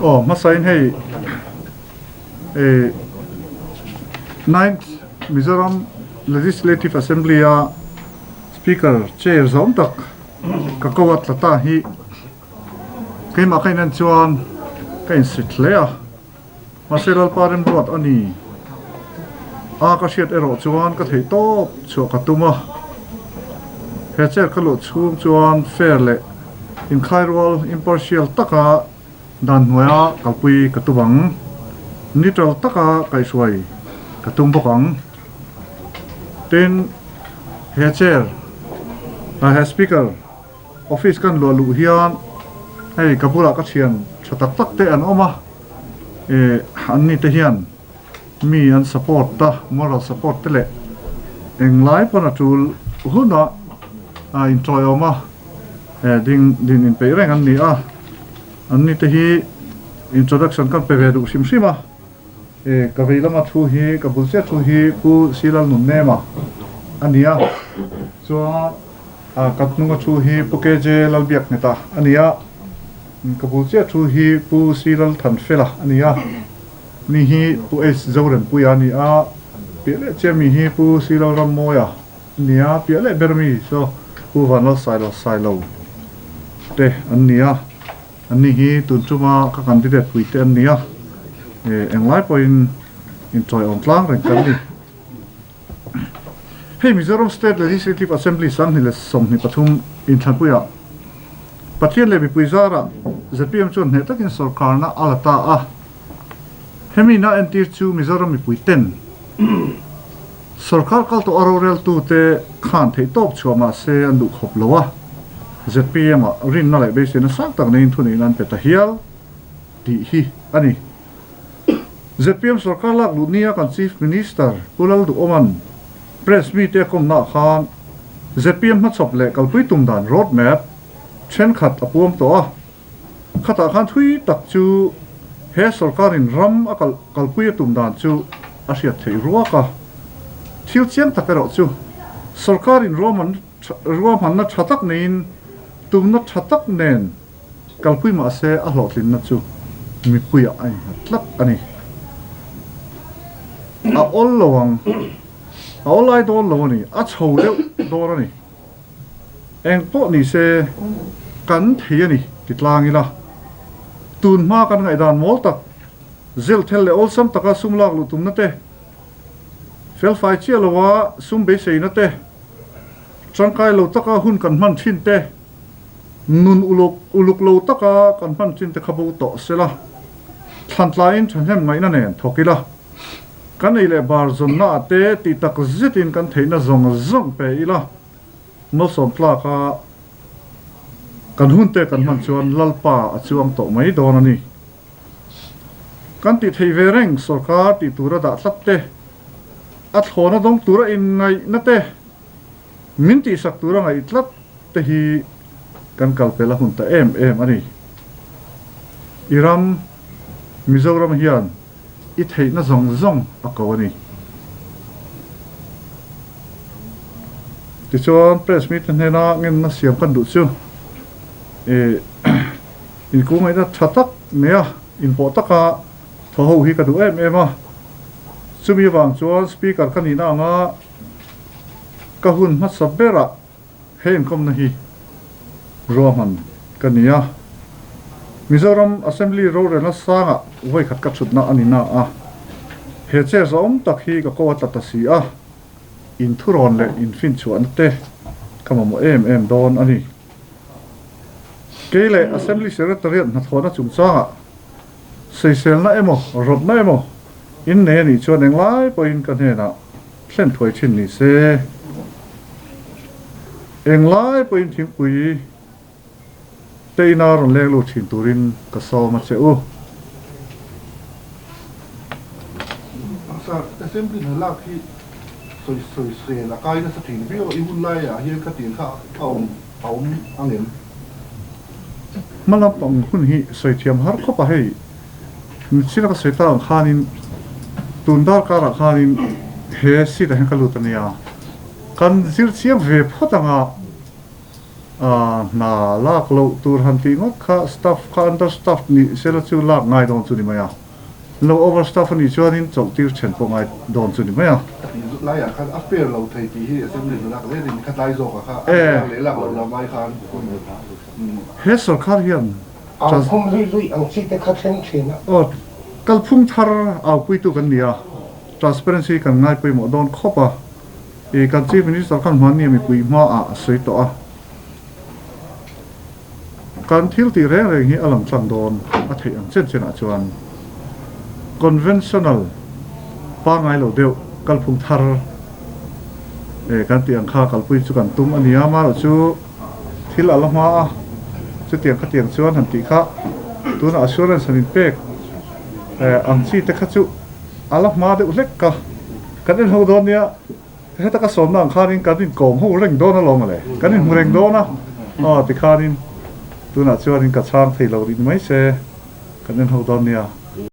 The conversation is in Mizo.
Aw hmasain hei eh Ninth Mizoram Legislative Assembly a Speaker chair zawm tak ka ko a tla ta hi keimah ka inan chuan ka insit hle a. Mahse Lalpa remruat a ni. A ka hriat erawh chuan ka theih tawp chhuah ka tum a. He chair ka luh chhung chuan fair leh inkhai rual impartial taka dan hnuaia kalpui ka tum ang. Neutral taka kaihhruai ka tum bawk ang. Tin, he chair, he speaker, Office kan luah luh hian hei ka bulah ka thian tha tak tak te an awm a, eh an ni te hian mi an support a, moral support te leh englai pawn a tul hunah a intawiawm a, eh ding din inpeih reng an ni a, an ni te hi introduction kan pe ve duh hrim hrim a. E, ka vei lama thu hi, ka bul chiah thu hi Pu Silal Nunnema a ni a, chuan a ka hnunga thu hi Pu KJ Lalbiakngheta a ni a, ka bul chiah thu hi Pu Silal Thanfela a ni a, mi hi Pu H Zorempuia a ni a, piah leh chiah mi hi Pu Silal Rammawia a ni a, piah leh ber mi saw Pu Vanlalsailo Sailo te an ni a. Anni hi tun chunga ka candidate pui te an ni a, englai pawhin inchawiawm tlang reng kan ni. Hei Mizoram State Legislative Assembly 2023 inthlanpuiah Pathian leh mipui zarah zpm chuan hneh takin sorkarna a la ta a, hemi na entir chu Mizoram mipui ten Sorkar kal tawh a roreltute khan theihtawp chhuah mah se an duh khawp lo a, zpm ah rinna leh beiseina sang tak neiin thuneihna an pe ta hial tih hi a ni. Zpm sorkar lak luh nia kan Chief Minister Pu Lalduhawma'n Press mite a kawmna ah khan zpm hmachhawp leh kalpui tum dan road map thenkhat a puang tawh a, Khatah khan thui tak chu he sorkarin ram a kalpui a tum dan chu a hriat theih ruak a. Thil chiang tak erawh chu sorkarin ruahmanna tha tak neiin tumna tha tak nen kalpui mah se a hlawhtlinna chu mipuiah a innghat tlat a ni. A awl lo ang, a awl ai dawn lo a ni, a chho deuh dawn a ni. Eng pawh ni se kan thei a ni ti tlang ila. Tun hma kan ngaihdan mawl tak, zil thel leh awlsam taka sum lak luh tumna te, felfai chiah loa sum beiseina te, tangkai lo taka hun kan hman thin te, nun uluk uluk lo taka kan hman thin te kha bo tawh sela, thlantlaiin thahnem ngaihna nen thawk ila. Kan ei leh bar zawnna ah te tih tak zetin kan theihna zawng zawng pe ila, malsawm tlaka kan hun te kan hman chuan Lalpa a chuang tawh mai dawn a ni. Kan tih theih ve reng sorkar tih tura dah tlat te, a thlawna dawng tura inngaihna te, min tihsak tura ngaih tlat te hi kan kalpel a hun ta em em a ni. I ram Mizoram hian i theihna zawng zawng a ko a ni. Tichuan press mite hnena ngenna siam kan duh chu ih inkungaihna tha tak nei a, inpawh taka thaw ho hi ka duh em em a. Chumi avang chuan speaker ka nihna anga ka hun hmasa berah He inkawmna hi ruahman ka ni a, Mizoram Assembly rorelna sangah vawikhat ka thutna a ni na a, he chair zawm tak hi ka ko a tla ta si a, inthurawn leh infinchhuahna te ka mamawh em em dawn a ni. Kei leh Assembly Secretariat hnathawhna chungchangah sawiselna emaw rawtna emaw innei a nih chuan englai pawhin ka hnenah Thlen thuai thin ni se. Englai pawhin thingpui te ina rawn leng lut thin turin ka sawm a che u. Sir, assembly hna lak hi sawi sawi sel a kai nasa thin viau a, i hun laiah hian ka tih kha a awm a awm ang em? Hma lampang hun hi sawi thiam har khawp a hei. Mitchila ka sawi tak ang khanin tun dar karah khanin he seat ah hian ka lut a nia. Kan zir chiang ve phawt anga Hna lak loh tur han tih ngawt kha staff kha under staff nih sela chu lak ngai dawn chu ni mai a. Lo over staff a nih chuanin chawlh tir then pawh ngai dawn chu ni mai a. Ka tih zut laiah khan a fair lo thei tih hi assembly hna lak zel in kha tlai zawk ah kha a lak leh lak loh lam ai khan. He sorkar hian Au phung lui lui ang chi te kha thleng thin a. Aw, kalphung thar aupuitu kan ni a, transparency kan ngai pawimawh dawn khawp a. I kan Chief Minister khan hmanni a mipui hmaah a sawi tawh a. Kan thil tih reng reng hi a lang tlang dawn a theih ang chen chenah chuan conventional pangngai lo deuh kalphung thar eh kan tih ang kha kalpui chu kan tum a ni a, amaherawh chu thil a la hma a, chutiang khatiang chuan han tih kha tunah assurance han inpek eh ang chi te kha chu a la hma deuh hlek ka kan en ho dawn nia. Heta ka sawmna ang khanin kan inkawm ho reng dawn alawm ale, kan inhmu reng dawn a, aw tikhanin tunah chuanin ka chhang thei lo rih ni mai se, kan en ho dawn nia.